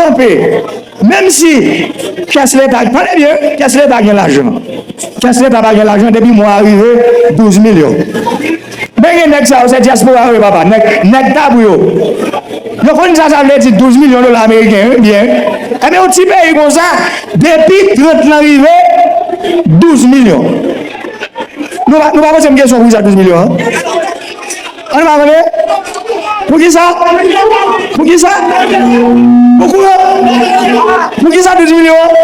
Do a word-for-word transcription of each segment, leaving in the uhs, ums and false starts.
kanpe. Menm si kès Leta, tande byen, kès Leta gen lajan. Kès Leta pa gen lajan depi mwa a rive douz milyon. Men gen nèg sa yo, se dyaspora yo ye, papa. Nèg, nèg tab yo. Yo konn sa sa vle di douz milyon dola ameriken, wi, byen. Ebyen, yon ti peyi konsa, depi trant lan rive, douz milyon. Nou pa, nou pa poze m kesyon pou sa douz milyon an? Ann pa konnen? Pou ki sa? Pou ki sa? Pou kouran? Pou ki sa douz milyon?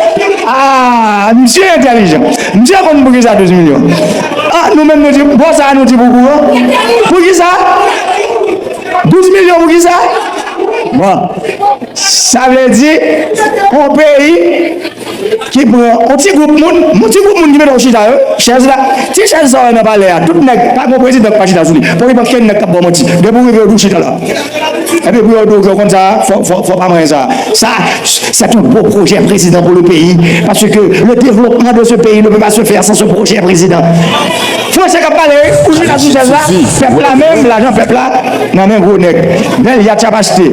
Ah, misye entèlijan. Misye konn pou ki sa douz milyon. Ah, nou menm nou di, bò sa nou di pou kouran. Pou ki sa? Douz milyon pou ki sa? Bon, sa vle di, yon peyi ki pran yon ti gwoup moun, yon ti gwoup moun ki mete w chita yo, chèz la, ti chèz sa w wè nan palè a, tout nèg, pa gen prezidan ki pa chita sou li. Pou ki pa gen nèg k ap ba w manti. Depi w rive, yo di w chita la. Epi pou yo di w ke w konn sa, fò, fò, fò pa manyen sa. Ça, c'est un beau projet, président, pour le pays, parce que le développement de ce pays ne peut pas se faire sans ce projet, président. Fransè k ap pale, wi, ou chita sou chèz la, pèp la menm, lajan pèp la, nan men gwo nèg. Bèl yat y ap achte.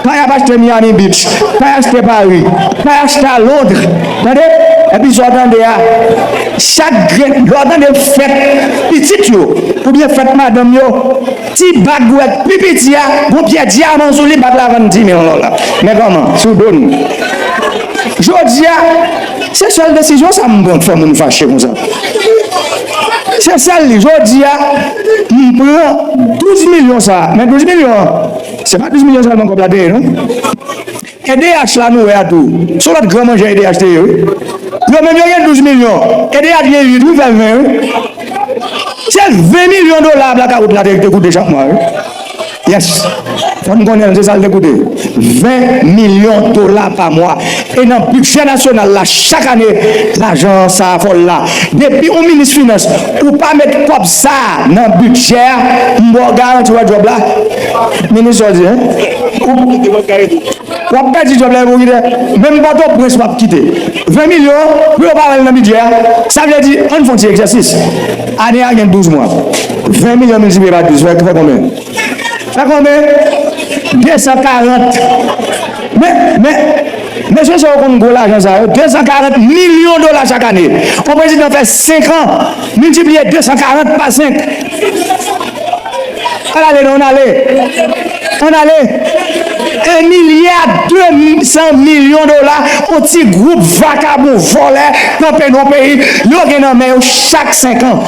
Kay y ap achte Miami Beach, kay achte Paris, kay achte a Londres. Tande? Epi sa w tande a, chak grenn, lè w tande fèt pitit yo, oubyen fèt madanm yo, ti bag ou wè pi piti a, gon pyè dyaman sou li, bag la vann dis mil dola. Men kòman? Sou do nou. Jodi a, se sèl desizyon sa m pran k fè moun fache konsa. Se sèl li. Jodi a, m pran douz milyon sa. Men douz milyon an, se pa douz milyon sèlman kòb la te ye, non. E D H la nou wè a tou. Se yon lòt gran manjè E D H te ye, wi. Yo menm yo gen douz milyon. E D H gen uit, wi, fè ven, wi. Se ven milyon dola blakawout la te, te koute chak mwa, wi. Yes. Fò n konnen l, se sa l te koute. Ven milyon dola pa mwa. E nan bidjè nasyonal la, chak ane, lajan sa a fòl la. Depi yon minis finans, ou pa met kòb sa a nan bidjè a, m ba w garanti w wè djòb la. Minis sa w di, en? Ou W ap pèdi djòb la pou kite. Menm Pòtoprens w ap kite. Ven milyon, pou yo pa wè l nan bidjè a. Sa vle di, ann fè yon ti egzèsis. Ane a gen douz mwa. Ven milyon miltipliye pa douz, fè, fè konbyen? Fè konbyen? De san karant. Men, men, mesye sa yo konn gwo lajan sa yo. De san karant milyon dola chak ane. Yon prezidan fè senk an, miltipliye de san karant pa senk. Ann ale, non, ann ale. Ann ale. Un milliard deux cents millions dola, yon ti gwoup vakabon vòlè kanpe nan yon peyi, yo gen nan men yo chak senk an.